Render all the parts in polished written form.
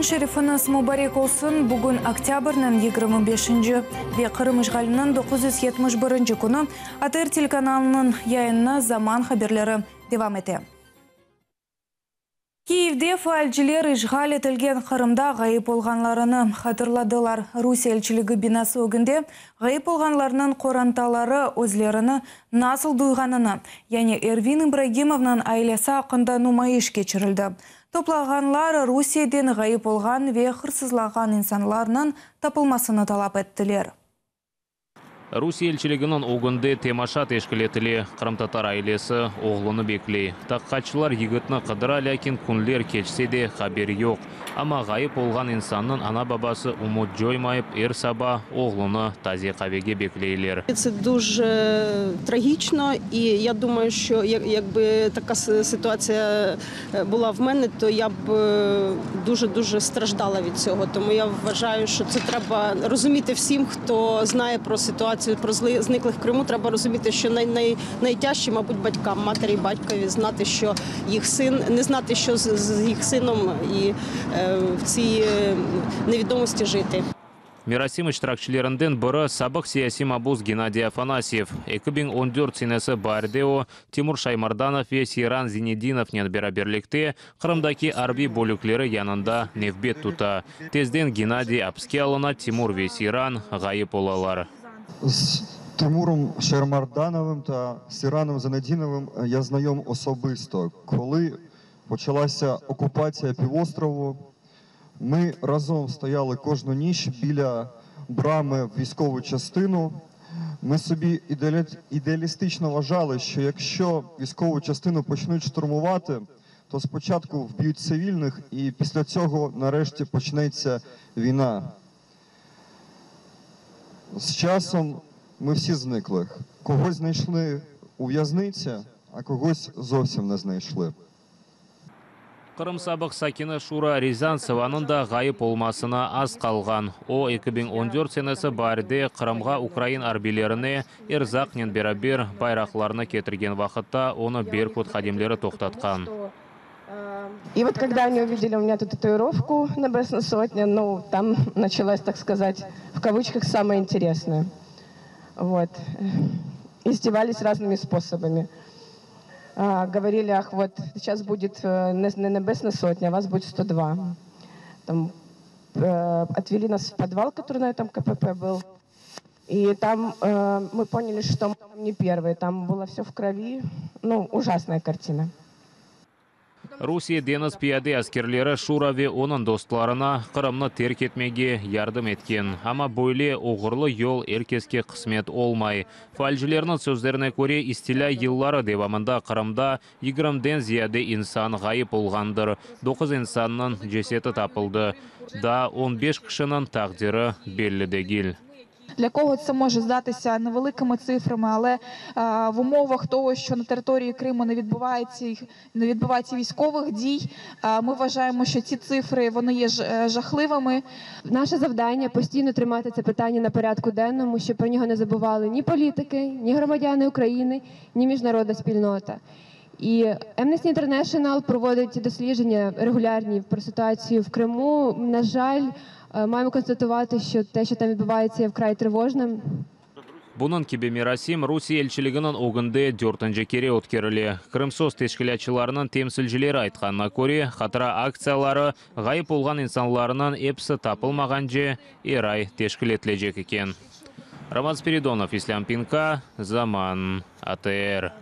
Şerifiñiz mubarek olsun! Bugün oktâbrniñ 25-inci ve Qırım işğaliniñ 971-nci künü. ATR telekanalınıñ yayınına Zaman haberleri devam ete. Kiyevde faalciler işğal etilgen Qırımda ğayıp olğanlarını hatırladılar. Rusiye elçiligi binası ögünde ğayıp olğanlarnıñ qorantaları özlerini nasıl duyğanını, yani Ervin İbragimovnıñ ailesi aqqında numayış keçirildi. Toplanğanlar Rusiyeden ğayıp olğan ve hırsızlanğan insanlarnıñ tapılmasını talap ettiler. Rusiye elçiliginiñ ögünde temaşa teşkil etile, qırımtatar ailesi oğlunı bekley. Taqiqatçılar yigitni qıdıra, lâkin künler keçse de, haber yoq. Amma ğayıp olğan insannıñ ana-babası ümüt coymayıp, er saba oğlunı taze qavege bekleyler. Це дуже трагічно, і я думаю, що якби така ситуація була в мене, то я б дуже-дуже страждала від цього. Тому я вважаю, що це треба розуміти всім, хто знає про ситуацію, про зниклих в Криму. Треба розуміти, що найтяжче, мабуть, батькам, матері і батькові знати, що їх син, не знати, що з їх сином і в цій невідомості жити. Merasim iştirakçilerinden biri sabıq siyasiy mabus Gennadiy Afanasyev. 2014 senesi baarde o, Timur Şaymardanov ve Seyran Zinedinovnen beraberlikte Qırımdaki arbiy bölükleri yanında nevbet tuta. Tezden Gennadiy apiske alına, Timur ve Seyran ğayıp olalar. З Тимуром Шаймардановим та Сейраном Зайнетдіновим я знайом особисто. Коли почалася окупація півострову, ми разом стояли кожну ніч біля брами в військову частину. Ми собі ідеалістично вважали, що якщо військову частину почнуть штурмувати, то спочатку вб'ють цивільних і після цього нарешті почнеться війна. З часом ми всі зникли. Когось знайшли у в'язниці, а когось зовсім не знайшли. Qırım sabıq sakini Şura Râzantsevanıñ da ğayıp olmasına az qalğan. O, 2014 senesi baarde Qırımğa ukrain arbiylerine erzaqnen beraber bayraqlarnı ketirgen vaqıtta onı Berkut hadimleri toqtatqan. И вот когда они увидели у меня эту татуировку Небесна Сотня, ну, там началась, так сказать, в кавычках, самое интересное. Вот. Издевались разными способами. Говорили: "Ах, вот сейчас будет не Небесна Сотня, а вас будет 102". Там отвели нас в подвал, который на этом КПП был. И там мы поняли, что мы там не первые. Там было все в крови. Ну, ужасная картина. Rusiye deñiz piyade askerleri Şura ve onıñ dostlarına Qırımnı terk etmege yardım etken. Amma böyle oğurlı yol er keske qısmet olmay. Faalcilerniñ sözlerine köre, istilâ yılları devamında Qırımda 20-den ziyade insan ğayıp olğandır. 9 insannıñ cesedi tapıldı. Daa 15 kişiniñ taqdiri belli degil. Для кого це може здатися невеликими цифрами, але в умовах того, що на території Криму не відбувається військових дій, ми вважаємо, що ці цифри вони є жахливими. Наше завдання постійно тримати це питання на порядку денному, щоб про нього не забували ні політики, ні громадяни України, ні міжнародна спільнота. І Amnesty International проводить дослідження регулярні про ситуацію в Криму. На жаль, маємо констатувати, що те, що там відбувається, є вкрай тривожним. Bunıñ kibi merasim Rusiye elçiliginiñ ögünde dörtünci kere ötkerile. Krımsos teşkilâtçılarınıñ temsilcileri aytqanına köre, hatıra aktsiyaları ğayıp olğan insanlarnıñ episi tapılmağance er ay teşkil etilecek eken. Roman Spiridonov, İslâm Pinka, Zaman, ATR.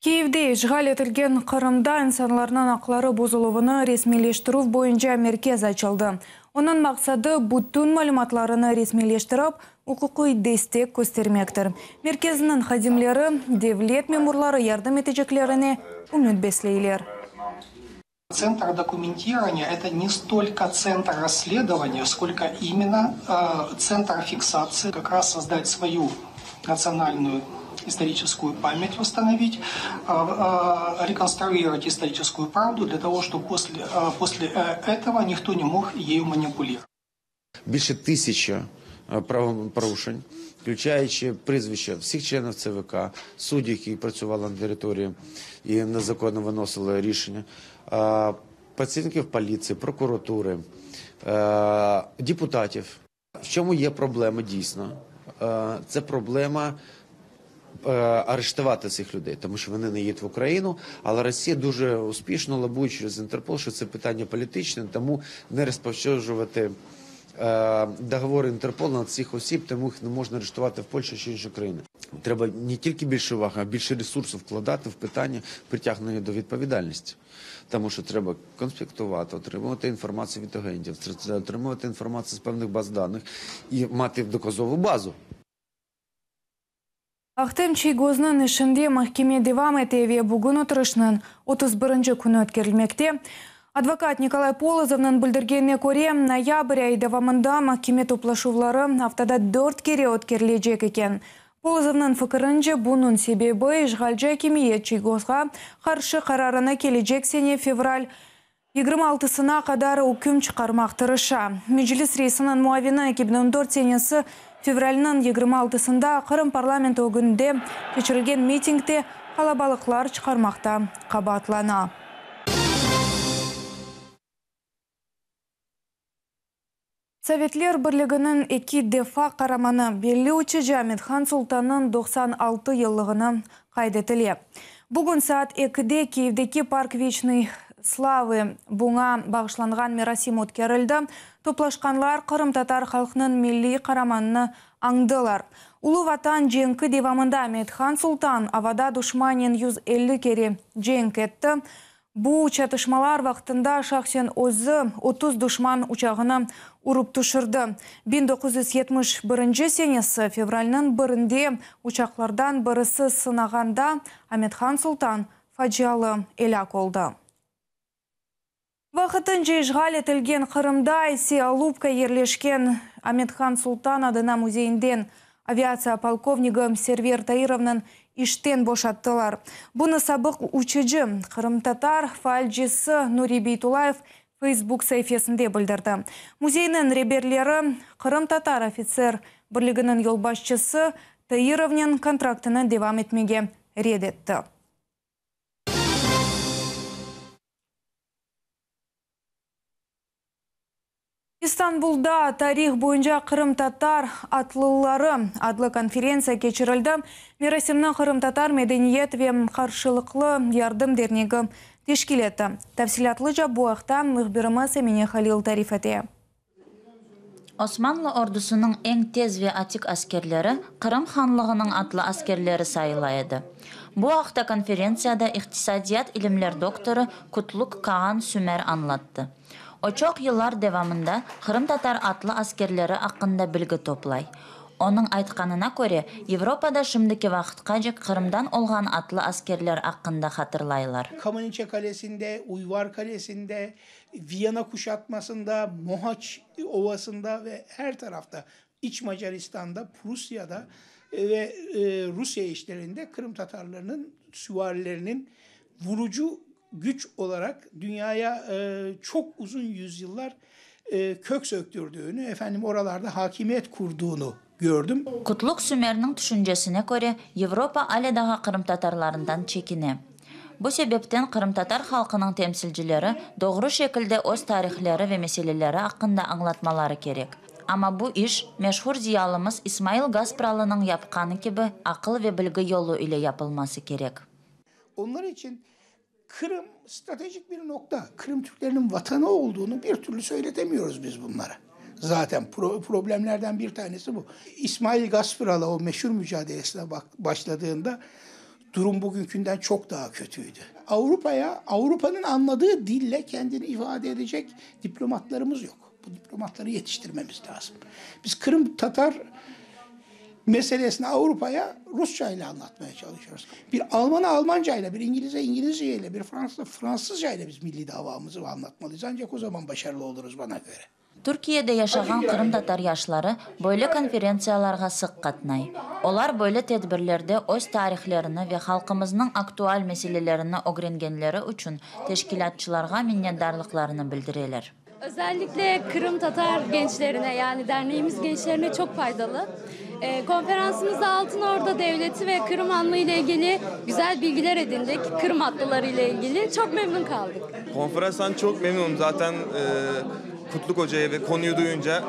Kiyevde işğal etilgen Qırımda insanlarnıñ aqları bozuluvını resmiyleştirüv boyunca merkez açıldı. Onıñ maqsadı bütün malümatlarını resmiyleştirip, uquqiy destek köstermektir. Merkezniñ hadimleri devlet memurları yardım eteceklerine ümüt besleyler. Центр документирования – это не столько центр расследования, сколько именно центр фиксации, как раз создать свою национальную историческую память, восстановить, реконструировать историческую правду для того, чтобы после этого никто не мог ею манипулировать. Більше 1000 правопорушень, включаючи прізвища всіх членів ЦВК, суддів, які працювали на території і незаконно виносили рішення. Працівників поліції, прокуратури, депутатів. В чому є проблема дійсно? Це проблема арештувати цих людей, тому що вони не їдуть в Україну, але Росія дуже успішно лобує через Інтерпол, що це питання політичне, тому не розповсюджувати договори Інтерполу на цих осіб, тому їх не можна арештувати в Польщі чи інші країни. Треба не тільки більше уваги, а більше ресурсів вкладати в питання притягнення до відповідальності. Тому що треба конспектувати, отримувати інформацію від агентів, отримувати інформацію з певних баз даних і мати доказову базу. Ahtem Çiygoznıñ işinde mahkeme devam ete ve bugün oturışnıñ 31 künü ötkerilmekte. Advokat Nikolay Polozovnıñ bildirgenine köre, noyabr ayı devamında mahkeme toplaşuvları aftada dört kere ötkerilecek eken. Polozovnıñ fikirince, bunıñ sebebi, işğalci akimiyet Çiygozğa qarşı qararını kelecek sene fevral 26-sına qadar üküm çıqarmaq tırışa. Meclis reisiniñ muavini 2014 senesi fevralniñ 26-sında Qırım parlamenti ögünde keçirilgen mitingde qalabalıqlar çıqarmaqta qabaatlana. Sovetler Birliginiñ eki defa qaramanı, belli uçucı Amet-Han Sultannıñ 96 yıllığını qayd etile. Bugün saat ekide Kiyevdeki Park veçnoy slavı buña bağışlanğan merasim ötkerildi. Toplaşqanlar qırımtatar halqınıñ milliy qaramanını añdılar. Ulu Vatan cenki devamında Amet-Han Sultan avada duşmanen 150 kere cenk etti. Bu çatışmalar vaqtında şahsen özü 30 duşman uçağını urıp tüşürdi. 1971 senesi fevralniñ birinde uçaqlardan birisi sınağanda Amet-Han Sultan facialı elâk oldı. Vaqtınca işğal etilgen Qırımda ise Alupka yerleşken Amet-Han Sultan adına müzeyinden aviatsiya polkovnigi Server Tairovnıñ işten boşattılar. Bunı sabıq uçucı, qırımtatar faalcisi Nuri Beytulayev Feysbuk saifesinde bildirdi. Müzeyniñ reberleri Qırımtatar ofitser birliginiñ yolbaşçısı Tairovnen kontraktını devam etmege red etti. İstanbulda Tarih boyunca qırımtatar atlıları adlı konferentsiya keçirildi. Merasimni Qırımtatar medeniyet ve qarşılıqlı yardım dernegi teşkil etti. Tafsilâtlıca bu aqta mühbirimiz Emine Halil tarif ete. Osmanlı ordusınıñ eñ tez ve atik askerleri Qırım hanlığınıñ atlı askerleri sayıla edi. Bu aqta konferentsiyada iqtisadiyat ilimler doktorı Kutluk Kaan Sümer añlattı. O çoq yıllar devamında qırımtatar atlı askerleri aqqında bilgi toplay. Onıñ aytqanına köre, Yevropada şimdiki vaqıtqacek Qırımdan olğan atlı askerler aqqında hatırlaylar. Kamaniça qalesinde, Uyvar qalesinde, Viyana kuşatmasında, Mohaç ovasında ve her tarafta, İç Macaristanda, Prussiyada ve Rusiye içlerinde Qırım tatarlarınıñ süvarileriniñ vurucu güç olaraq dünyaya çoq uzun yüzyıllar kök söktürdüğünü, efendim, oralarda hakimiyet kurduğunu kördim. Kutluk Sümerniñ tüşüncesine köre, Yevropa ale daa qırımtatarlarından çekine. Bu sebepten qırımtatar halqınıñ temsilcileri doğru şekilde öz tarihleri ve meseleleri aqqında añlatmaları kerek. Amma bu iş, meşhur ziyalımız İsmail Gaspralınıñ yapqanı kibi aqıl ve bilgi yolu ile yapılması kerek. Onlar içün Qırım stratejik bir noqta, Qırım türkleriniñ vatanı olduğunu bir türlü söyletemiyoruz biz bunlara. Zaten problemlerden bir tanesi bu. İsmail Gaspıralı o meşhur mücadelesine başladığında durum bugünkünden çok daha kötüydü. Avrupa'ya, Avrupa'nın anladığı dille kendini ifade edecek diplomatlarımız yok. Bu diplomatları yetiştirmemiz lazım. Biz Kırım Tatar meselesini Avrupa'ya Rusça ile anlatmaya çalışıyoruz. Bir Alman'a Almanca ile, bir İngiliz'e İngilizce ile, bir Fransız'a Fransızca ile biz milli davamızı anlatmalıyız. Ancak o zaman başarılı oluruz bana göre. Türkiyede yaşağan qırımtatar yaşları böyle konferentsiyalarğa sıq qatnay. Olar böyle tedbirlerde öz tarihlerini ve halqımıznıñ aktual meselelerini ögrengenleri içün teşkilâtçılarğa minnetdarlıqlarını bildireler. Özellikle Kırım Tatar gençlerine, yani derneğimiz gençlerine çok faydalı. Konferansımızda Altın Orda Devleti ve Qırım Hanlığı ile ilgili güzel bilgiler edindik, Qırım atlıları ile ilgili. Çoq memnun qaldıq. Konferanstan çoq memnunım. Zaten Kutluk ocayı ve konuyu duyunca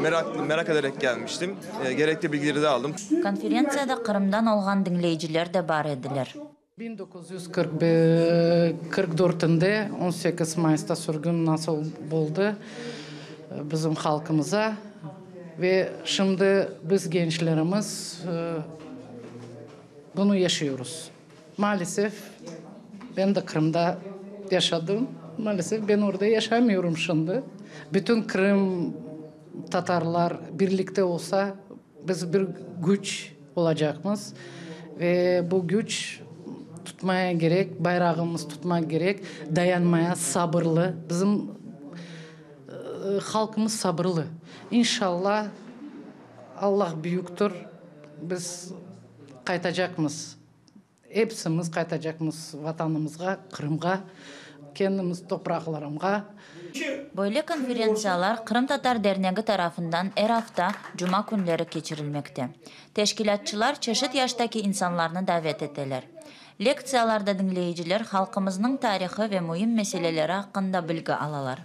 merak merak ederek gelmiştim. Gerekli bilgileri de aldım. Konferentsiyada Qırımdan olğan diñleyiciler de bar ediler. 1944-inde 18 Mayısta sürgün nasıl boldı bizim halqımıza ve şimdi biz gençlerimiz bunı yaşıyoruz. Maalesef, ben de Qırımda yaşadım, maalesef, ben orda yaşamıyorum şimdi. Bütün Qırım tatarlar birlikte olsa, biz bir küç olacaqmız ve bu küç tutmaya kerek, bayrağımız tutmaq kerek, dayanmaya, sabırlı. Bizim halqımız sabırlı. İnşallah, Allah büyüktir, biz qaytacaqmız. Epsimiz qaytacaqmız Vatanımızğa, Qırımğa, kendimiz topraqlarımğa. Böyle konferentsiyalar Qırımtatar dernegi tarafından er afta cuma künleri keçirilmekte. Teşkilâtçılar çeşit yaştaki insanlarnı davet eteler. Lektsiyalarda diñleyiciler halqımıznıñ tarihı ve müim meseleleri aqqında bilgi alalar.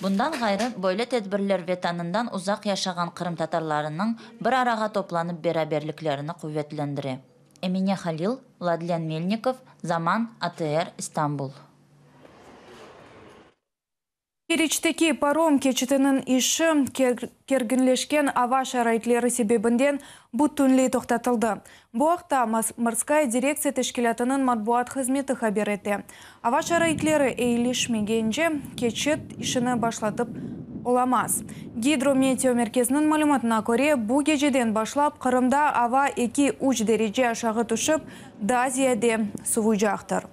Bundan ğayrı, böyle tedbirler Vetanından uzaq yaşağan qırımtatarlarınıñ bir arağa toplanıp beraberliklerini quvetlendire. Emine Halil, Vladlen Melnikov, Zaman, ATR, İstanbul. Keriçteki parom keçitiniñ işi kerginleşken ava şaraitleri sebebinden bütünley toqtatıldı. Bu aqta Morskaya direktsiya teşkilâtınıñ matbuat hızmeti haber ete. Ava şaraitleri eyilişmegence, keçit işini başlatıp olamaz. Gidrometeomerkeziniñ malümatına köre, bu geceden başlap Qırımda ava eki-üç derece aşağı tüşip, daa ziyade suvuycaqtır.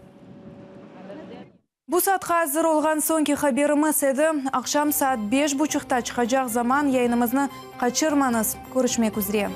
Bu saatqa azır olğan soñki haberimiz edi. Aqşam saat beş buçuqta çıqacaq Zaman yayınımıznı qaçırmañız. Körüşmek üzre.